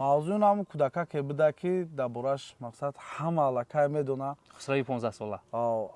Мавзӯи ҳамун кӯдакаке буда, ки дар бораш, мақсад, ҳама аллакай медона. Хусрави 15-сола.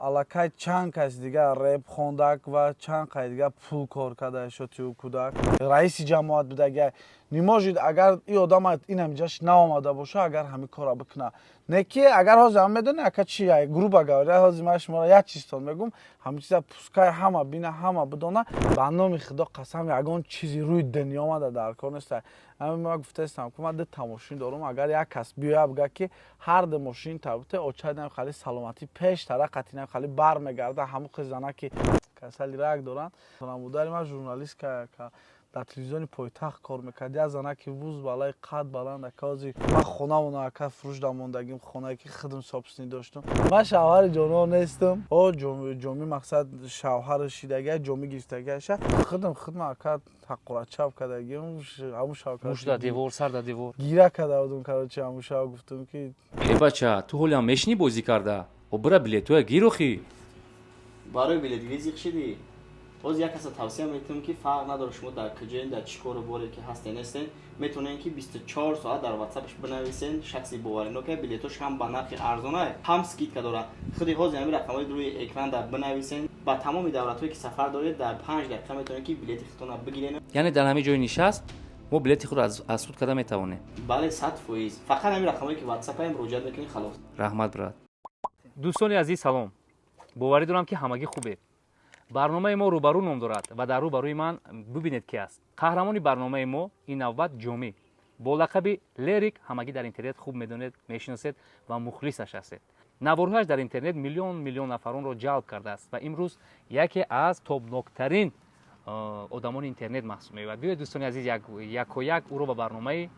Аллакай чанд кас дигар реп хондак ва чанд кай дигар пул кор карда шоти ӯ кӯдак раиси ҷамоат будагиай. Не может, агар и одам инамиҷаш наомада боша, агар ҳамин корро бикуна. Не ки агар ҳозир ҳам медони, ака, чи, грубо говоря, ҳозир ман шуморо як чизтон мегум, ҳамин чиза пускай ҳама бина, ҳама бидона. Ба номи Худо қасам, ягон чизи рӯи дунё омада дар кор неста. Ҳамин ман гуфтаистам, ки ман ду та мошин дорум. Агар як кас биёя, бига, ки ҳар ду мошин табуте очадам, хали саломатӣ пештара қатинам, хали бармегарда. Ҳамун қизана, ки касали рак доранд. Модари ман журналист, дар телевизиони пойтахт кор мекард. Як занаки вуз балаи, қад баланд. Ака, ҳозир ман хонамона, ака, фурӯш мондагим, хонае ки худам собственный доштум. Ман шавҳари ҷонон нестам. О ҷоми, мақсад, шавҳари шидагия, ҷомӣ гирифтагиаша худам, ака, ҳаққурат кардагим ҳамун шав. Муш да девор, сар да девор. Гира карда будум, короче, ҳамун шав гуфтум, ки Э, бача, ту ҳолиам мешинӣ бозӣ карда? О, бира, билетоя гир охи. Барои билетгирӣ зиқ шидӣ? Боз як каса тавсия метавонем, ки фарқ надорад, шумо дар куҷоен, дар чӣ кору боре ки ҳастен, нестен, метавонем, ки 24 соат дар ватсапаш бинависен. Шахси боваринока, билетош ҳам ба нархи арзона, ҳам скидка дорад. Худи ҳозир ҳамин рақамҳои рӯи экран дар бинависен. Ба тамоми давлатҳое ки сафар доред, дар 5 дақиқа метавонем, ки билети худтона бигирен. Яъне дар ҳамин ҷои нишаст мо билети худро аз суд карда метавонем? Бале, 100%. Фақат ҳамин рақамҳое ки ватсапаем, муроҷиат мекунед, халос. Раҳмат, брат. Дӯстони азиз, салом! Боварӣ дорам, ки ҳамагӣ хубед. Барномаи мо «Рӯбарӯ» ном дорад ва дар рӯбарӯи ман бибинед, ки аст. Қаҳрамони барномаи мо ин навбат Ҷомӣ бо лақаби Лерик. Ҳамагӣ дар интернет хуб медонед, мешиносед ва мухлисаш ҳастед. Наворҳояш дар интернет миллион миллион нафаронро ҷалб кардааст ва имрӯз яке аз тобноктарин одамони интернет маҳсуб меёбад. Биёед, дӯстони азиз, якояк ӯро ба барномаи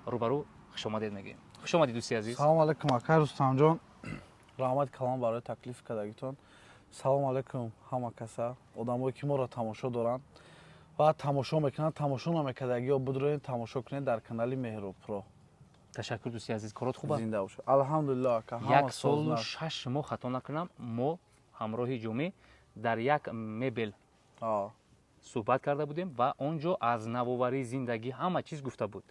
«Рӯбарӯ» хушомадед мегӯем. Хушомадед, дӯсти азиз. Салому алайкум, акай Рустамҷон, раҳмати калон барои таклиф кардагитон. Салому алайкум ҳама каса, одамое ки моро тамошо доранд ва тамошо мекунанд, тамошо намекардагиё будроед, тамошо кунед дар канали Меҳробпро. Ташаккур, дӯсти азиз. Корот хуб аст? Зинда бошед, алҳамдулилло, ака. Як солу 6 моҳ, хато накунам, мо ҳамроҳи Ҷомӣ дар як мебел суҳбат карда будем ва он ҷо аз навоварии зиндагӣ ҳама чиз гуфта буд.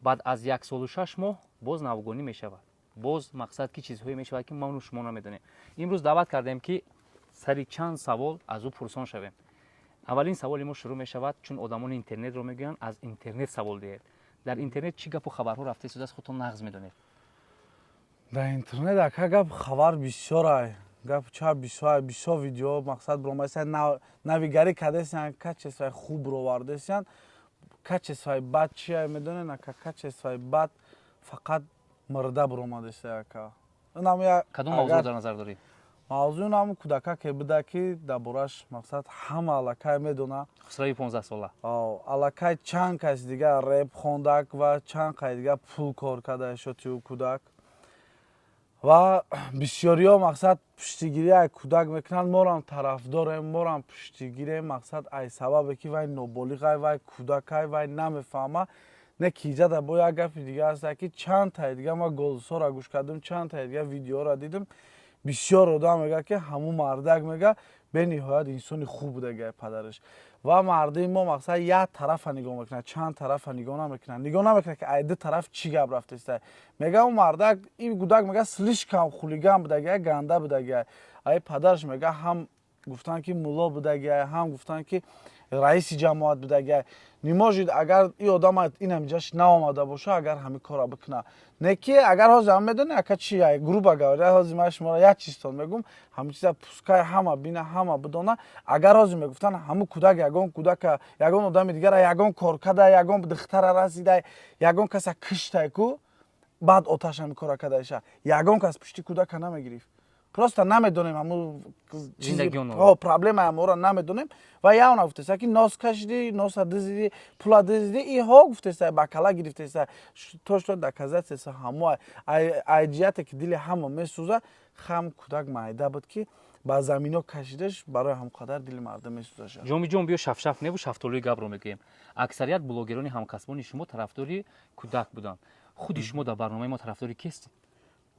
Баъд аз як солу 6 моҳ боз навгонӣ мешавад, боз, мақсад, ки чизҳое мешавад, ки ману шумо намедонем. Имрӯз даъват кардем, ки сари чанд савол аз ӯ пурсон шавем. Аввалин саволи мо шурӯъ мешавад, чун одамони интернетро мегӯянд, аз интернет савол диҳед. Дар интернет чӣ гапу хабарҳо рафта истодааст, худтон нағз медонед. Дар интернет, ака, гап хабар бисёрай, гап ча бисёр, бисёр видео, мақсад, биромадесиян, навигарӣ кардесиян, качествои хуб бировардесиян, качествои бад чия, медонед, ака? Качествои бад фақат мурда биромадесия, ака. Кадом мавзӯъро дар назар дорӣ? Мавзӯи ҳамун кӯдакаке буда, ки дар бораш, мақсад, ҳама аллакай медона. Хусрави 15-сола. Аллакай чанд кас дигар реп хондак ва чанд кай дигар пул кор карда шоти ӯ кӯдак. Ва бисёриҳо, мақсад, пуштигирӣ ай кӯдак мекунанд. Морам тарафдорем, морам пуштигирем, мақсад, ай сабабе ки вай ноболиғай, вай кӯдакай, вай намефаҳма. Не киҷада бо як гапи дига аста, ки чанд таи дига ман голосҳоро гӯш кардам, чанд таи дига видеоро дидам. Бисёр одам мега, ки ҳамун мардак, мега, бениҳоят инсони хуб будагай падараш. Ва мардуми мо, мақсад, як тарафа нигоҳ мекунад, чанд тарафа нигоҳ намекунад. Нигоҳ намекунад, ки ай ду тараф чӣ гап рафтеста. Мега, он мардак, ин гудак, мега, слишком хулиган будагай, ганда будагай. Ай падараш, мега, ҳам гуфтанд, ки мулло будагай, ҳам гуфтанд, ки раиси ҷамоат будагай. Не может, агар и одам инамиҷаш наомада боша, агар ҳамин корро бикуна. Не ки агар ҳозир ҳам медони, ака, чи, грубо говоря, ҳозир ман шуморо як чизтон мегум, ҳамин чиза пускай ҳама бина, ҳама бидона. Агар ҳозир мегуфтанд, ҳамун кӯдак ягон кӯдака, ягон одами дигара, ягон кор када, ягон духтара расида, ягон каса киштай ку, баъд оташ ҳамин кора кадаиша, ягон кас пушти кӯдака намегирифт. Просто намедонем ҳамун проблемаи ҳаморо намедонем. Ва явна гуфтеса, ки нос кашидӣ, носа дизидӣ, пула дизидӣ, иҳо гуфтеса, ба кала гирифтеса, то что доказательства ҳамо. Ай ҷиҳате ки дили ҳама месӯза, хам кӯдак майда буд, ки ба замино кашидаш, барои ҳам қадар дили мардум месӯзаша. Ҷомиҷон, биё, шафшаф неву шафтолӯи гапро мегӯем. Аксарият блогерони ҳамкасбони шумо тарафдори кӯдак буданд. Худи шумо дар барномаи мо тарафдори кистед?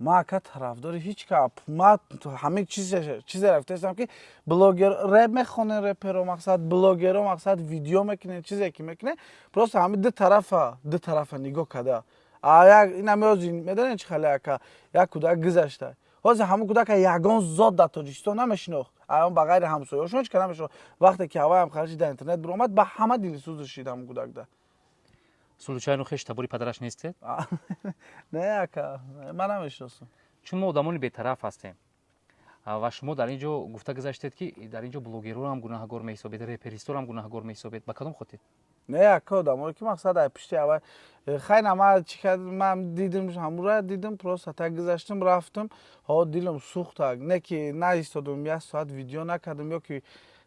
Ма, ака, тарафдори ҳеҷ ка. Ма ҳамин чизе рафтаистам, ки блогер реп мехонен, реперо, мақсад, блогеро, мақсад, видео мекунен, чизе ки мекунен, просто ҳамин ду тарафа нигоҳ карда. Як инам ёзи медонед, чӣ хеле, ака, як кӯдак гузашта, ҳозир ҳамун кӯдака ягон зот дар Тоҷикистон намешинохт, он ба ғайри ҳамсояшон ҳеч ка намешинохт. Вақте ки ҳаваям хариши дар интернет биромад, ба ҳама дилсӯз шид ҳамун кӯдакда. Случайно хеш табори падараш нестед? Не, ака, ман намешиносам. Чун мо одамони бетараф ҳастем ва шумо дар ин ҷо гуфта гузаштед, ки дар ин ҷо блогерорам гунаҳгор меҳисобед, реперисторам гунаҳгор меҳисобед. Ба кадом хотир? Не, ака, одамое ки, мақсад, ай пишти аввал хайна ма чӣ кард, ман дидим, ҳамура дидим, просто так гузаштам, рафтам. Ҳо, дилам сӯхта, не ки наистодум, як соат видео накардам. Ё ки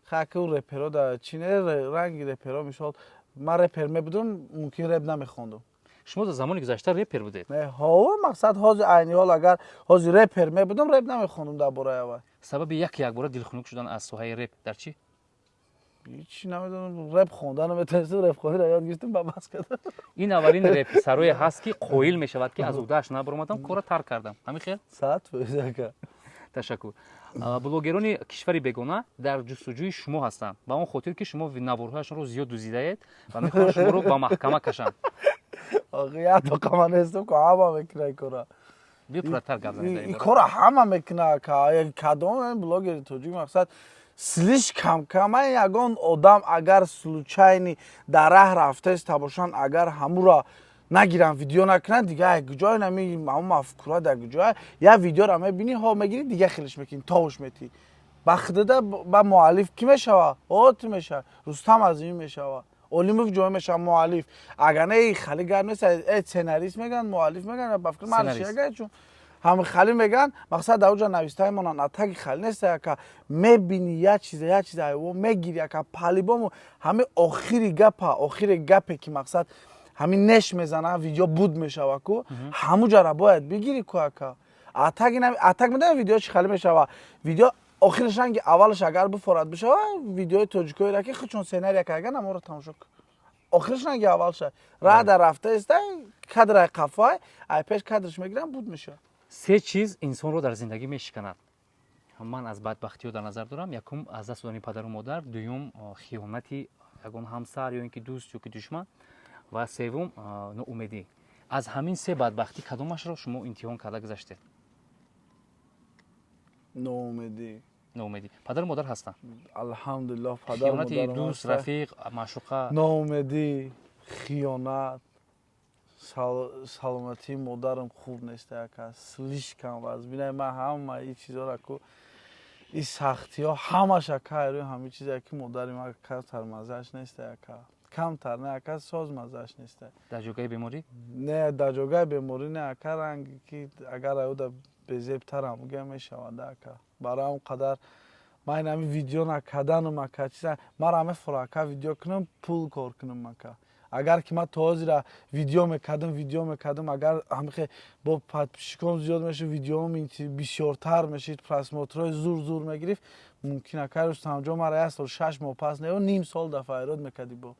хака реперо да чи не, ранги реперо, мисол, ман репер мебудам, мумкин реп намехондум. Шумо дар замони гузашта репер будед? Не, ҳо, мақсад, ҳозир, айни ҳол, агар ҳозир репер мебудам, реп намехондум дар бораи аввал. Сабаби як якбора дилхунук шудан аз соҳаи реп дар чӣ? Ҳичи намедонам, реп хондан наметавонистам, репхониро ёд гирифтам, ба бас кардам. Ин аввалин репсарое ҳаст, ки қоил мешавад, ки аз уҳдааш набаромадам, кора тарк кардам. Ҳамин хел? 100%, ака. Ташаккур. Блогерони кишвари бегона дар ҷустуҷӯи шумо ҳастанд, ба он хотир, ки шумо наворҳояшонро зиёд дузидаед ва мехоҳанд шуморо ба маҳкама кашанд. Охи, як тоқа ман нестам ку, ҳама мекуна ин кора. Биё, пурратар гап занед дар ин ин бора. Кора ҳама мекуна. Кадом блогери тоҷик, мақсад, слишком кама. Ягон одам агар случайно дар раҳ рафтаиста бошанд, агар ҳамура нагиранд, видео накунанд, дига ҷой нами ҳамун мафкура дар ҷой. Як видеора мебинӣ, ҳо, мегирӣ, дига хелиш мекунӣ, товуш метӣ ба худада. Ба муаллиф кӣ мешава? О, ту мешава, Рустам Азимӣ мешава, Олимов ҷой мешава муаллиф. Агар не, хали гап нест. Э, сценарист меган, муаллиф меган, ба фикр ман. Сценарист. Чун ҳами хали меган, мақсад, дар уҷа нависта мемонанд. Атаги хали нест, яка. Мебини як чиза, як чиза айво мегири, яка, по-любому ҳами охири гапа, охири гапе ки, мақсад, ҳамин неш мезана, видео буд мешава ку, ҳамуҷара бояд бигири ку, ака. Атаги атак медонӣ, видео чӣ хали мешава? Видео охираш ранги аввалаш агар бифорад бишава, видеои тоҷикоеро ки худшон сценария кардан, аморо тамошо кун, охираш ранги аввалша рада рафта иста, кадрай қафай, ай пеш кадрш мегирам, буд мешава. Се чиз инсонро дар зиндагӣ мешиканад. Ман аз бадбахтиҳо дар назар дорам: якум, аз даст додани падару модар, дуюм, хиёнати ягон ҳамсар ё ин ки дӯст ё ки душман, ва севум, ноумедӣ. Аз ҳамин се бадбахтӣ кадомашро шумо имтиҳон карда гузаштед? Ноумедӣ. Ноумедӣ. Падару модар ҳастанд? Алҳамдулиллоҳ, падару Хиёнати модарам дӯст, ҳастанд. рафиқ, маъшуқа? Ноумедӣ, хиёнат, саломатии модарам хуб нест, яка, слишком вазбинай. Ман ҳама ин чизҳоро ку, ин сахтиҳо ҳамаш, ака, рӯи ҳамин чизе ки модари ман камтар маззааш нест, яка, камтар не, ака, соз маззааш нест. Дар ҷойгоҳи беморӣ? Не, дар ҷойгоҳи беморӣ не, ака, ранге ки агар аюда безебтарам гӯя мешавад, ака. Барои он қадар ман ин ҳамин видео накарданам, ака, чиза мара мефора, ака, видео кунам, пул кор кунам, ака. Агар ки ман то ҳозира видео мекардам, видео мекардам, агар ҳамихе бо подписчиком зиёд мешуд, видеоам бисёртар мешид, просмотрҳои зур зур мегирифт, мумкин, ака Рустамҷон, мара як сол 6 моҳ пас не, ним сол дафъа айрод мекардӣ, бо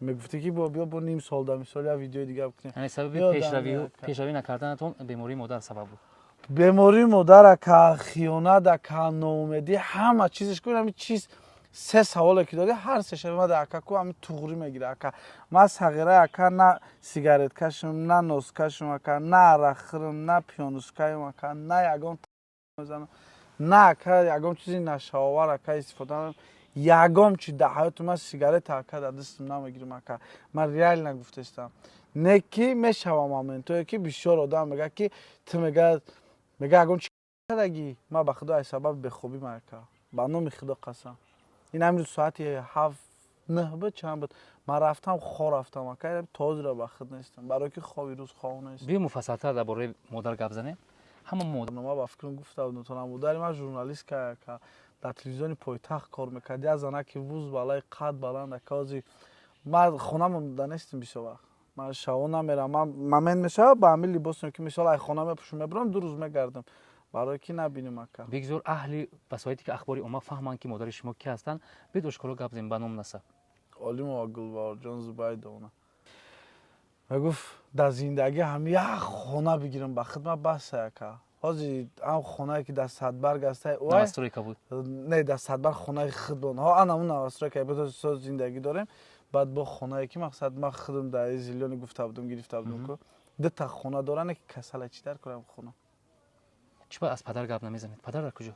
мегуфтӣ ки бо биё, бо ним сол да мисол як видеои дига бикунем. Яъне сабаби Ёдам не, ака. пешравӣ накарданатон бемории модар сабаб буд? Бемории модар, ака, хиёнат, ака, ноумедӣ, ҳама чизеш ку. Ҳами чиз, се саволе ки додӣ, ҳар сеша мада, ака, ку ҳами туғрӣ мегира, ака. Ман сағира, ака, на сигарет кашам, на нос кашам, ака, на арақ хӯрам, на пиёнускаем, ака, на ягон мезанам, на, ака, ягон чизи нашавовар, ака, истифода надорам. Ягон чи дар ҳаёти ман сигарета, ака, дар дастам намегирам, ака. Ман реально гуфтаистам, не ки мешава моментое ки бисёр одам мега ки ту мега ягон чи кардагӣ. Ман ба худо, аз сабаби бехобӣ ма, ака, ба номи худо қасам, ин ҳамин рӯз соати 7, 9 буд, чанд буд, ман рафтам, хо рафтам, ака, то ҳозира ба худ нестам, барое ки хоби рӯз хоб нест. Биё, муфассалтар дар бораи модар гап занем. Ҳама модар Ма ба фикрам гуфта будам то модари ман журналистка, ака, дар телевизиони пойтахт кор мекард. Як занаки вуз балаи, қад баланд, ака. Ҳозир ман хонамон да нестем бисёр вақт, ман шаво намерам. Ман момент мешава, ба ҳамин либосем ки, мисол, ай хона мепӯшам, мебурам, 2 рӯз мегардам, барое ки набинем, ака. Бигзор аҳли васоите ки ахбори омма фаҳманд, ки модари шумо ки ҳастанд. Бид ошкоро гап занем, ба ном насаб. Олимова Гулбаҳорҷон Зубайдовна. Мегуфт, дар зиндагӣ ҳам як хона бигирам ба хидмат, баста, ака. Ҳозир ҳам хонае ки дар Садбарг аста, ой. Новостройка буд? Не, дар Садбарг хонаи худмон, ҳо, ана он новостройка соз зиндагӣ дорем. Баъд бо хонае ки, мақсад, ман худам дар зелёный гуфта будам, гирифта будам ку. Дута хона доране, ки касала, чӣ дар корам хона? Чӣ ба аз падар гап намезанед? Падар дар куҷо?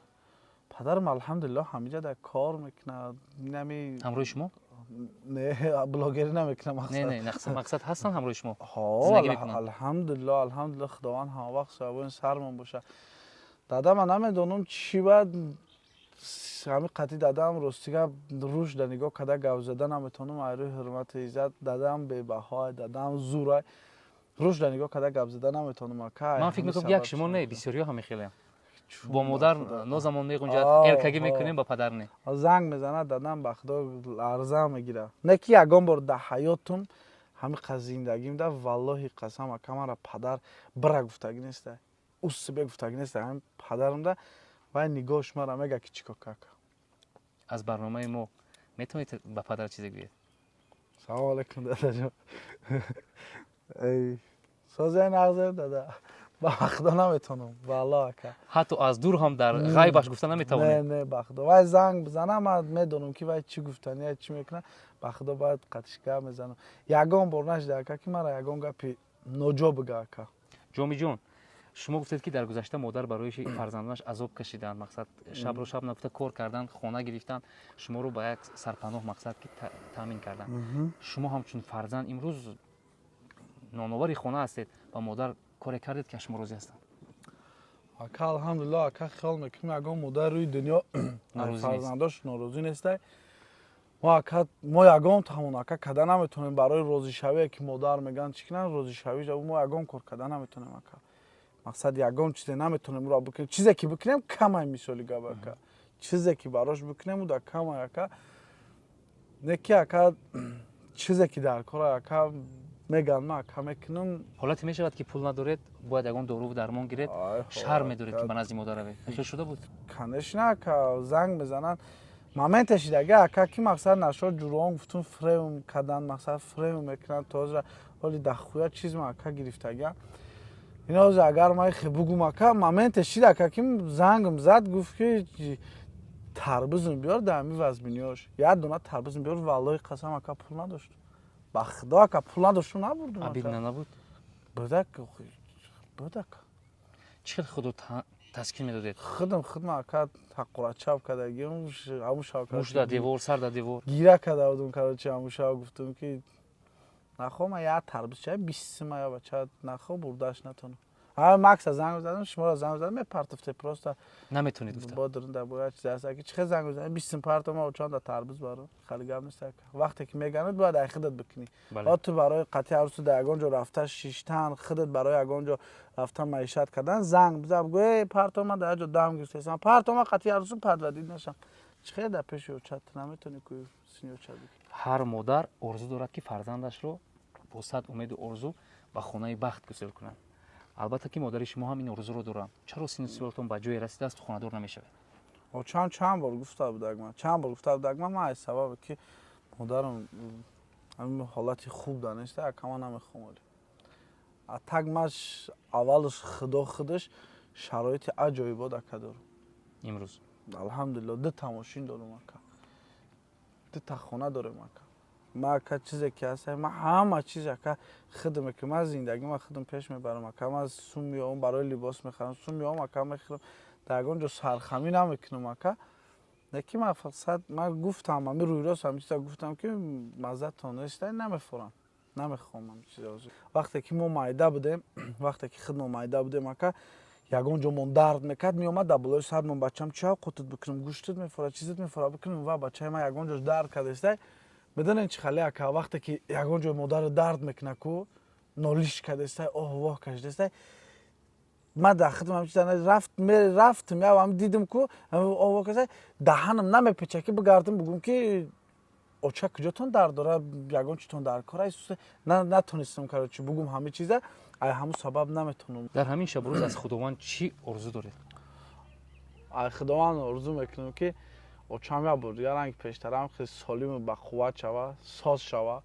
Падарам, алҳамдулиллоҳ, ҳамиҷа дар кор мекунад. Инами Ҳамроҳи шумо? Не, блогерӣ намекунам. Не, не, мақсад, ҳастанд ҳамроҳи шумо? Ҳо. Зиндагӣ мекунанд? Алҳамдулиллоҳ, алҳамдулиллоҳ, Худованд ҳамавақт соябони сармон боша. Дада, ман намедонам, чӣ баъд ҳами қатъи дадам, рости гап, рушда нигоҳ карда гап зада наметавонам, ай рӯи ҳурмату иззат. Дадам бебаҳоай, дадам зурай, рушда нигоҳ карда гап зада наметавонам, ака. Ман фикр мекунам, як шумо не, бисёриҳо ҳамин хелеам. Бо модар нозамон меғунҷад, эркагӣ мекунем, ба падар не. Занг мезанад дадам, ба Худо, ларза мегирад. Не ки ягон бор дар ҳаётум, ҳами қаз зиндагим да, валлоҳи қасам, ака, мара падар бира гуфтагӣ неста, усбе гуфтагӣ неста. Ҳами падарам да вай нигоҳш мара мега, ки чӣ кор кака. Аз барномаи мо метавонед ба падар чизе гӯед? Салому алайкум, дадаҷон. Эй, созаи нағзе, дада. Ба Худо, наметавонам, валло, ака. Ҳатто аз дур ҳам дар ғайбаш гуфта Не. наметавонед? Не, ба Худо, вай занг бизана, ман медонам, ки вай чӣ гуфтания, чӣ мекунад. Ба Худо, бояд қатиш гап мезанам. Ягон бор нашида, ака, ки мара ягон гапи ноҷо бига, ака. Ҷомиҷон, шумо гуфтед, ки дар гузашта модар барои фарзандонаш азоб кашиданд, мақсад, шабро шаб нагуфта кор карданд, хона гирифтанд, шуморо ба як сарпаноҳ, мақсад, ки таъмин карданд. Шумо ҳамчун фарзанд имрӯз ноновари хона ҳастед. Ба модар коре кардед, ки аз шумо розӣ ҳастанд? Ака, алҳамдулиллоҳ, ака, хиёл мекунем, ягон модар рӯи дунё норозӣ нест. Фарзандош норозӣ нестай. Мо, ака, мо ягон тамон, ака, када наметавонем барои розишавие, ки модар мегӯянд, чӣ кунанд, розишавӣ, мо ягон кор када наметавонем, ака. Мақсад, ягон чизе наметавонем ӯро бикунем. Чизе ки бикунем, камай. Мисоли гап, ака, чизе ки барош бикунем, ӯ да камай, ака. Не ки, ака, чизе ки дар кора, ака, мегӯянд, ман, ака, мекунам. Ҳолате мешавад, ки пул надоред, бояд ягон доруву дармон гиред, Ай, шарм медоред, ки ака. ба назди модар равед. Хел шуда буд? Конечно, ака, занг мезананд. Моменте шидага, ака, ки мақсад, нашо ҷуроон гуфтум, фрем кадан, мақсад, фрем мекунанд. Тозра ҳоли дахуя чиз ма, ака, гирифтага. Ина ҳозир агар ман хе бугум, ака, моменте шид, ака, ки зангм зад, гуфт, ки тарбузм биёр, дар ҳами вазбиниёш як дона тарбузм биёр. Валлоҳи қасам, ака, пул надошт. Ба Худо, ака, пул надоштум, набурдум, ака. Обидно набуд? Будак, будак. Чӣ хел худро таскин медодед? Худам, худам, ака, ҳаққурачап кардагим ҳамун шав. Муш дар девор, сар дар девор. Гира карда будум, короче. Ҳамун шав гуфтум, ки нахо, ман як тарбуз чай 20 сима я бача нахо, бурдаш натонам. Ҳа, Макса занг задам, шуморо занг задам, мепартофте просто. Наметонед гуфта. Бодр да бояд чиз аст, ки чӣ хел занг мезанӣ, 20 сим партом, очон да тарбуз баро. Хеле гап нест, ака. Вақте ки меганад, бояд ай худат бикунӣ. Бале. Ту барои қатъи арӯсу дар ягон ҷо рафта шиштан, худат барои ягон ҷо рафта маишат кардан, занг биза, бигӯ: «Эй, партома, ман дар як ҷо дам гирифтаистам, партома, қатъи арӯсу подводить нашам». Чӣ хел дар пеши очат наметавонӣ ку сини очат бикунӣ? Ҳар модар орзу дорад, ки фарзандашро бо сад умеду орзу ба хонаи бахт гусел кунад. Албатта, ки модари шумо ҳам ин орзуро доранд. Чаро сину солатон ба ҷое расидааст, хонадор намешавед? Очам чанд бор гуфта будак, ман чанд бор гуфта будак. Ман аз сабабе ки модарам ҳамин ҳолати хуб да неста, ака, ман намехоҳам олӣ. А так маш аввалш, Худо худаш шароити аҷоибот, ака, дорам. Имрӯз? Алҳамдулилло, дута мошин дорам, ака, дута хона дорем, ака. Ма, ака, чизе ки ҳаст, ман ҳама чиз, ака, худам мекунам. Ман зиндагӣ ман худам пеш мебарам, ака. Ман сум меёвам, барои либос мехарам, сум меёвам, ака, мехӯрам, дар ягон ҷо сархамӣ намекунам, ака. Лекин ман фақат ман гуфтам, ами рӯйрост ҳами чиза гуфтам, ки маззатон неста, намефорам, намехоҳам ҳами чиза. Вақте ки мо майда будем, вақте ки худ мо майда будем, ака, ягон ҷо мон дард мекард, меомад дар болои сармон: «Бачам, чӣ авқотат бикунам? Гӯштат мефорад, чизат мефорад, бикунам?» Ва бачаи ман ягон ҷош дард кардааста. Медонед, чӣ хеле, ака, вақте ки ягон ҷой модарро дард мекунад ку, нолиш кардааста, оҳ воҳ кашидааста, ман дар худам ҳам чиза рафт, рафтам, ям дидим ку, оҳ воҳ кашида, даҳанам намепеча, ки бигардам, бугум, ки оча, куҷотон дард дора, ягон читон дар кора. Натонистам, короче, бугум ҳами чиза. Ай ҳамун сабаб наметонам. Дар ҳамин шабу рӯз аз Худованд чӣ орзу доред? Ай Худованд орзу мекунам, ки очам як бор дигар ранги пештарам хеле солиму бақувват шава, соз шава.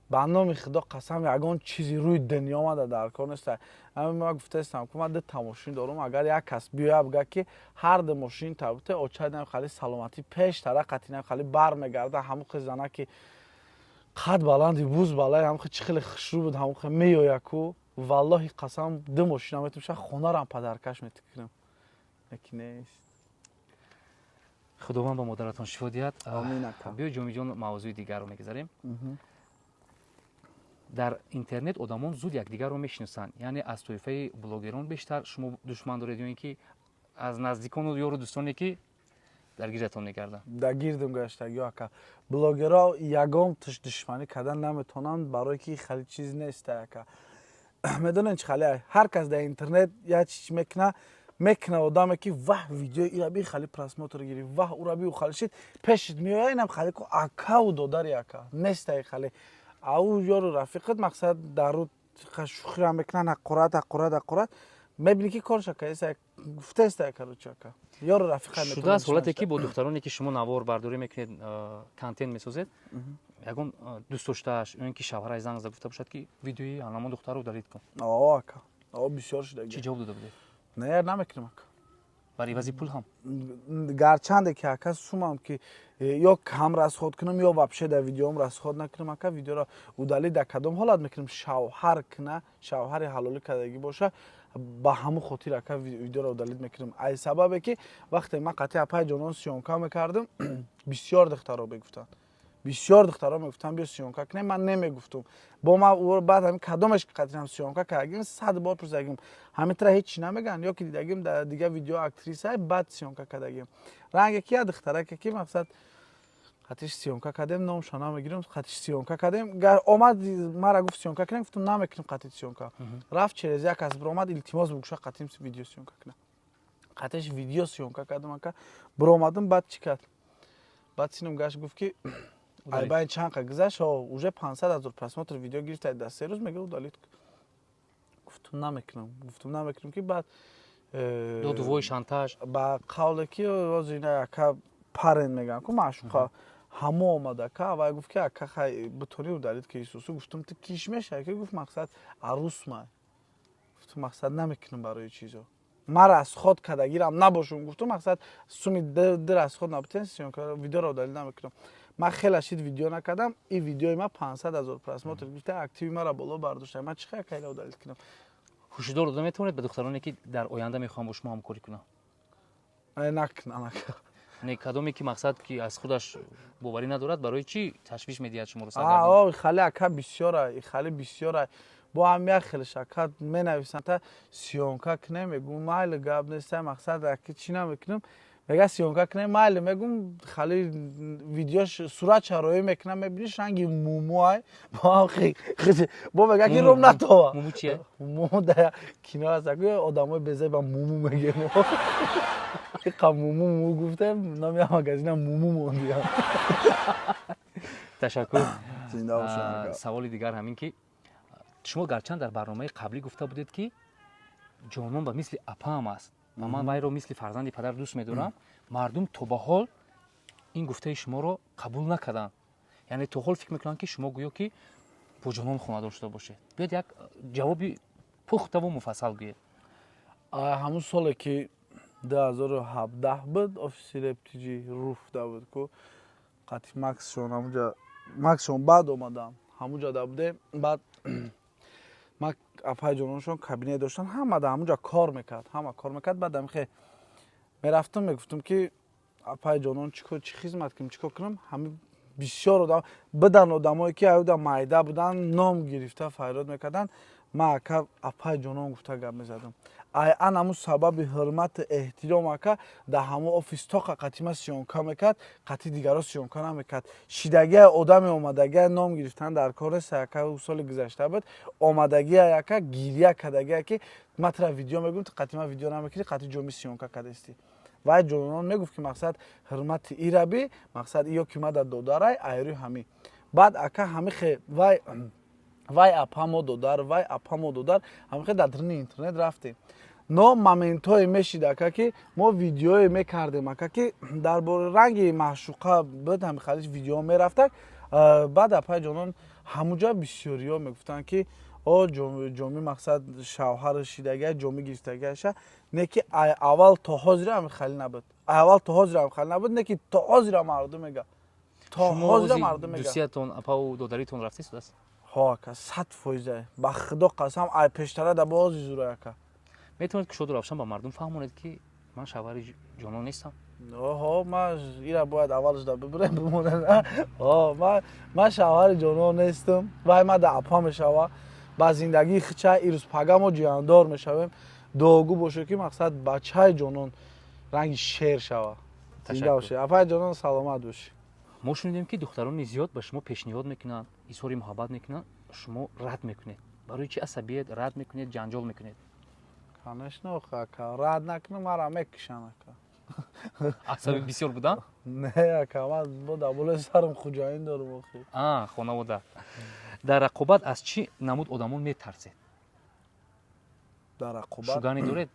Ба номи Худо қасам, ягон чизи рӯи дунё мада дар кор неста. Ман гуфтаистам, ки ман дута мошин дорам. Агар як кас биёя, бига, ки ҳар ду мошин табуте, оча хали саломатӣ пештара қатинам хали бармегарда, ҳамун хел зана, ки қад баланди буз балай, ҳамун чӣ хеле хушрӯ буд, ҳамун хел меоя ку. Валлоҳи қасам, ду мошина метум, ша хонарам подарка ш метикунам, лекин нест. Худованд ба модаратон шифо диҳад. Амин, ака. Биё, Ҷомиҷон, мавзӯи дигарро мегузарем. Дар интернет одамон зуд якдигарро мешиносанд. Яъне аз тоифаи блогерон бештар шумо душман доред ё ин ки аз наздикону ёру дӯстоне, ки дар гирдатон мегарданд? Дар гирдам гаштагиё, ака, блогерро ягон тиш душманӣ кардан наметавонанд, барое ки хеле чиз нест, ака. Медонед, чи хеле ҳар кас дар интернет як чиз мекуна, одаме ки ваҳ, видеои ира би, хеле просмотр гирифт, ваҳ, ура би, хеле шид, пешит меоя, инам хеле ку акаву додари, ака, нестай хеле. Ау ёру рафиқат, мақсад, дару шӯхира мекунанд, ҳақорат, ҳақорат, ҳақорат, мебинӣ ки корша каеса гуфтаеста. Короче, ака, ёру рафиқа. Шудааст ҳолате, ки бо духтароне, ки шумо навор бардорӣ мекунед, контент месозед, ягон дӯст доштааш ё ин ки шавҳараш занг зада гуфта бошад, ки видеои ҳамон духтарро удалить кун? О, ака, о, бисёр шуда. Чӣ ҷавоб дода будед? Не, намекунам, ака. Бар ивази пул ҳам? Гарчанде ки, ака, сумам ки ё кам расход кунам, ё вообще дар видеом расход накунам, ака, видеоро удалить дар кадом ҳолат мекунам? Шавҳар куна, шавҳари ҳалолӣ кардагӣ боша, ба ҳамун хотир, ака, видеоро удалить мекунам. Ай сабабе ки вақте ман қатъи апаи ҷонон съёмка мекардам, бисёр духтаро мегуфтанд, бисёр духтаро мегуфтанд, биё съёмка кунем. Ман немегуфтум. Бо ма баъд ҳамин кадомеш ки қатъиам съёмка кардагим, 100 бор пурсидагим, ҳамин тра ҳеҷ чи намегӯянд, ё ки дидагим дар дигар видео актриса, баъд съёмка кардагим. Ранге ки як духтараке ки, мақсад, қатиш съёмка кардем, номша намегирем, қатиш съёмка кардем, омад мара гуфт, съёмка кунем. Гуфтум, намекунем қатит съёмка. Рафт, через як кас биромад, илтимос бугуша, қатим видео съёмка кунам. Қатиш видео съёмка кардам, ака, биромадам. Баъд чӣ кард? Баъд синам гашт, гуфт ки айбайн чанд қа гузашт, уже 500 000 просмотр видео гирифта дар 3 рӯз, мега, удалить. Гуфтум, намекунам, гуфтум, намекунам, ки баъд додувои шантаж. Ба қавле ки рози ина, ака, парен мегӯям ку, маъшуқа ҳамо омад, ака, вай гуфт ки, ака, хай, битонӣ удалить ки исусу. Гуфтум, ту киш мешавӣ? Ки гуфт, мақсад, арӯсмай. Гуфтум, мақсад, намекунам барои чизо, ман расход кардагирам набошум. Гуфтум, мақсад, суми ди расход набутен, видеоро удалить намекунам. Ман хеле шид видео накардам, и видеои ман 500 000 просмотр гирифта, активи маро боло бардошта. Ман чӣ хел кайла удалить кунам? Ҳушдор дода метавонед ба духтароне, ки дар оянда мехоҳанд бо шумо ҳамкорӣ кунанд? Накунам, ака. Не, кадоме ки, мақсад, ки аз худаш боварӣ надорад, барои чӣ ташвиш медиҳад шуморо? Хеле, ака, бисёра, хеле бисёра. Бо ҳам як хелеш, ака, менависанд, та съёмка кунем. Мегӯм, майли, гап неста, мақсад, аки, чӣ намекунам. Мега, съёмка кунем, майли, мегум. Хали видеош, сурат шароӣ мекунам, мебиниш, ранги мумуай. Бо мега ки ром натова. Муму чия? Муму да кино аст, одамои безеба муму мегем. Иқа муму муму гуфтем, номи магазина муму мондиям. Ташаккур. Саволи дигар ҳамин ки шумо гарчанд дар барномаи қаблӣ гуфта будед, ки Ҷонон ба мисли апаам аст ва ман вайро мисли фарзанди падар дӯст медорам, мардум то ба ҳол ин гуфтаи шуморо қабул накарданд. Яъне то ҳол фикр мекунанд, ки шумо гӯё ки бо Ҷонон хонадор шуда бошед. Биёед, як ҷавоби пухтаву муфассал гӯед. Ҳамун соле ки 2017 буд, офиси рептиҷи руфда буд ку, қатъи Максшон, ҳамуҷа Максшон баъд омадам, ҳамуҷа да будем. Баъд ман апаи ҷононшон кабинет доштан, ҳама да ҳамуҷа кор мекард, ҳама кор мекард. Баъд амихе мерафтам, мегуфтам ки апаи ҷонон, чӣ хизмат кунем, чӣ кор кунам? Ҳами бисёр одам бидан, одамое ки аюда майда будан, ном гирифта фарёд мекарданд. Ман, ака, апаи ҷонон гуфта гап мезадам. Ай ан ҳамун сабаби ҳурмату эҳтиром, ака, дар ҳамун офис тоқа қатима съёмка мекард, қатъи дигаро съёмка намекард. Шидагия одаме омадагия, ном гирифтан дар кор нест, ака. Соли гузашта буд, омадагия, ака, гиря кардагия, ки ман тра видео мегӯм, ту қатима видео намекунӣ, қатъи ҷоми съёмка кардастӣ. Вай ҷононон мегуфт, ки, мақсад, ҳурмати ираби, мақсад, ё ки мада додарай айрӯи ҳамӣ. Баъд, ака, ҳамихе вай апамо додар, вай апамо додар, ҳамихе дар даруни интернет рафтем. Но моментҳое мешид, ака, ки мо видеое мекардем, ака, ки дар бораи ранги маъшуқа буд, ҳами халиш видео мерафтак. Баъд апаи ҷонон ҳамуҷа бисёриҳо мегуфтанд, ки о, ҷоми, мақсад, шавҳар шидагия, ҷоми гирифтагиаша. Не ки аввал то ҳозира ҳами хали набуд, аввал то ҳозира ҳами хали набуд, не ки то ҳозира мардум мега, то ҳозира мардум мега. Дӯстиятон, апау додаритон рафтаистудааст? Ҳо, ака, 100%. Ба Худо қасам, ай пештара да бози зура, ака. Метавонед кушоду равшан ба мардум фаҳмонед, ки ман шавҳари Ҷонон нестам? Ҳо, ман ира бояд аввалш да бибирем, бимонем. Ҳо, ман шавҳари Ҷонон нестам. Вай ма да апа мешава. Ба зиндагии хича ирӯз пага мо ҷияндор мешавем. Дуогӯ боше, ки мақсад бачаи Ҷонон ранги шер шава. Зинда бошед, апаи Ҷонон, саломат бошӣ. Мо шунидем, ки духтарони зиёд ба шумо пешниҳод мекунанд, изҳори муҳаббат мекунанд, шумо рад мекунед. Барои чи асабият, рад мекунед, ҷанҷол мекунед? Конечно, ака, рад накунам, мара мекушанд, ака. Асаби бисёр будан? Не, ака, ман бо дар болои сарам хуҷаин дорам охи. А, хонавода. Дар рақобат аз чӣ намуд одамон метарсед? Дар рақобат? Шугани доред?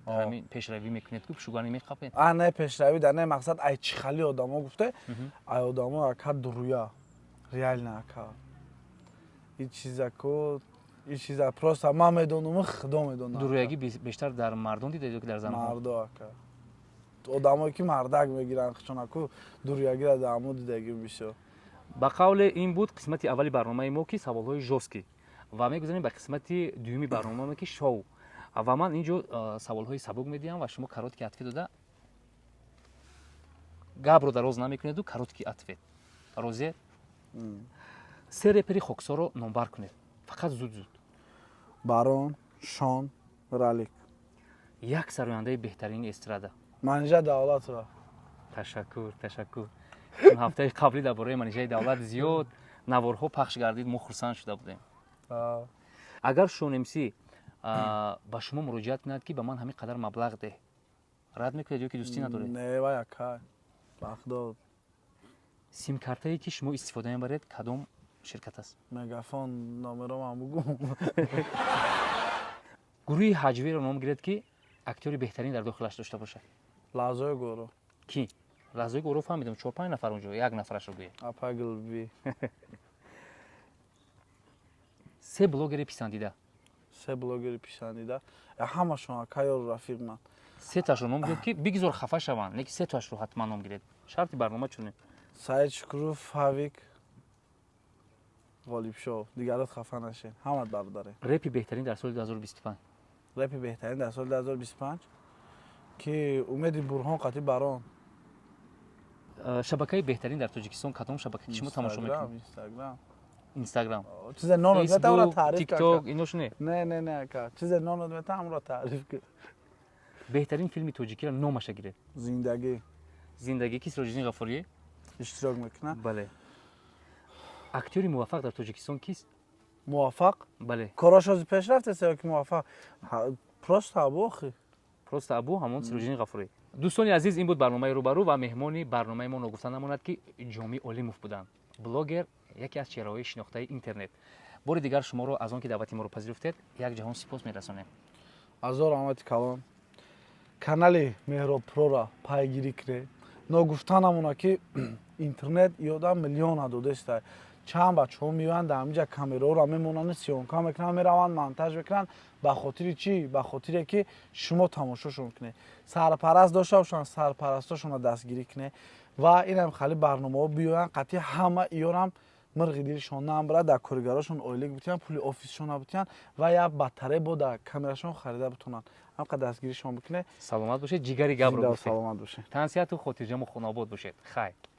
Ҳамин пешравӣ мекунед, ку шугани меқапед? А, не, пешравӣ да не, мақсад ай чӣ хали одамо гуфте, ай одамо, ака, дуруя, реально, ака, и чизако, и чиза просто ман медонам, Худо медонад. Дуруягӣ бештар дар мардон дида ё ки дар занҳо? Мардо, ака, одамое ки мардак мегиранд чунаку дуруягиро дар ҳамо дидагӣ бисёр. Ба қавле, ин буд қисмати аввали барномаи мо, ки саволҳои жёсткий, ва мегузарем ба қисмати дуюми барномамо, ки шоу, ва ман ин ҷо саволҳои сабук медиҳам ва шумо короткий ответ дода, гапро дароз намекунеду короткий ответ. Розиед? Се репери хоксоро номбар кунед, фақат зуд зуд. Барон, Шон, Ралик. Як сарояндаи беҳтарини эстрада? Манижа Давлатова. Ташаккур, ташаккур. Чун ҳафтаи қаблӣ дар бораи Манижаи Давлат зиёд наворҳо пахш гардид, мо хурсанд шуда будем. Агар Шонмс ба шумо муроҷиат кунад, ки ба ман ҳамин қадар маблағ деҳ, рад мекунед ё ки дӯстӣ надоред? Не, вай ака, ба Худо. Симкартае, ки шумо истифода мебаред, кадом ширкат аст? Мегафон. Номеромам бугӯ. Гурӯҳи ҳаҷвиро ном гиред, ки актёри беҳтарин дар дохилаш дошта бошад. Лаҳзаи горо. Ки Лаҳзаи горо? Фаҳмидам, чор панҷ нафар онҷо, як нафарашро гӯед. Апа Гулби. Се блогери писандида? Се блогери писандида? Ҳамашон, ака, ёру рафиқ ман. Сеташро ном гиред, ки бигзор хафа шаванд, лекин сеташро ҳатман ном гиред, шарти барнома чунин. Саид Шукуров, Фавик, Ғолибшоҳ. Дигарот хафа нашед, ҳамат бародаре. Репи беҳтарин дар соли 2025? Репи беҳтарин дар соли 2025, ки Умеди Бурҳон қати Барон. Шабакаи беҳтарин дар Тоҷикистон кадом шабака, ки шумо тамошо мекунед? Инстаграм. Инстаграм? Чизе нонот мета, ӯро таъриф. Тикток, инош не? Не, не, не, ака, чизе нонот мета, ҳамро таъриф кун. Беҳтарин филми тоҷикиро номаша гиред. Зиндагӣ. Зиндагӣ, ки Сироҷиддин Ғафурӣ иштирок мекунад. Бале. Актёри муваффақ дар Тоҷикистон кист? Муваффақ? Бале. Кораш ҳозир пеш рафтест ё ки муваффақ просто Абу охи. Просто Абу, ҳамон Сироҷиддин Ғафурӣ. Дӯстони азиз, ин буд барномаи «Рӯбарӯ» ва меҳмони барномаи мо, ногуфта намонад, ки Ҷомӣ Олимов буданд, блогер, яке аз чеҳраҳои шинохтаи интернет. Бори дигар шуморо аз он ки даъвати моро пазируфтед, як ҷаҳон сипос мерасонем. Азор раҳмати калон. Канали Меҳроб Прора пайгирӣ кунед. Ногуфта намона, ки интернет ёдам миллиона додеста. Чанд бачаҳо меоянд, дар ҳаминҷа камераҳоро мемонанд, съёмка мекунанд, мераванд, монтаж мекунанд. Ба хотири чӣ? Ба хотире ки шумо тамошошон кунед. Сарпараст дошта бошанд, сарпарастошонро дастгирӣ кунед ва инам хали барномаҳо биёянд, қатъи ҳама иёрам мирғи дилшон намбарад, дар коргарошон ойлик битиҳанд, пули офисшон битиҳанд ва як батарея бо дар камерашон харида битонанд. Ҳамқа дастгиришон бикунед. Саломат бошед, ҷигари гапро. Саломат бошед. Тансиҳату хотирҷаму хонобод бошед. Хайр.